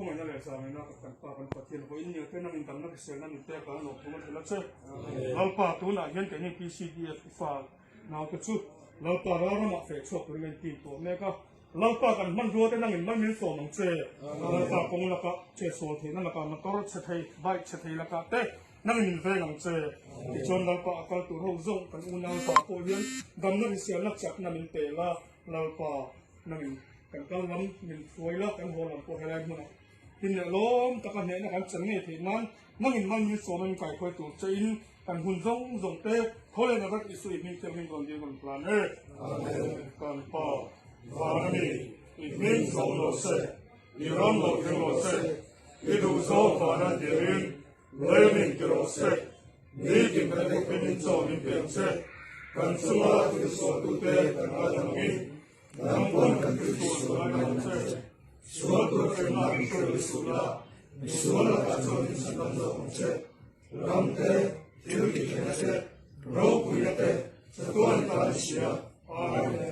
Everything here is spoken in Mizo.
Khawngaihna leh zangaihna ka kan Pa kan Pathian vawiin ni te nangin damna hriselna min pek a lawm thum a thil a che. Lalpa tunah hian keini PCDF fa naute chu Lalpa ralramah feh chhuak turin a intim tawh mek a. Lalpa kan hmanrua te nangin mal min sawm ang che. Lalpa kawng lakah chetsual theihna lakah motor chhe thei, bike chhe thei lakah te nangin min veng ang che. Tichuan Lalpa a kal tur ho zawng kan unau zah pawh hian damna hriselna chakna min pe la Lalpa. Nangin kan kal lam min hruai la, kan haw lam pawh helai hmunah tin leh lawm taka hnehna kan chan ngei theih nan nangin mal min sawm a min kaihruai tur che in kan hun zawng zawng te tho leh Nazareth Isua i hming thiang hming rawn dil kan plan e. Amen. Kan Pa, van a mi, i hming zawng rawh se, i ram lo thleng rawh se, i duh zawng vana tirin lei min ti rawh se, Nitin kan thawkin in chaw min pe ang che, kan chunga thil sualtute kan ngaithla angin Nang pawn kan thil tur sual a ang che. Sual tur hremna min hruai ve suh la, misual lakah chuan min chhandam zawk ang che. Ram te, thil tihthena te, ropuina te, chatuan tan i hria. Amen.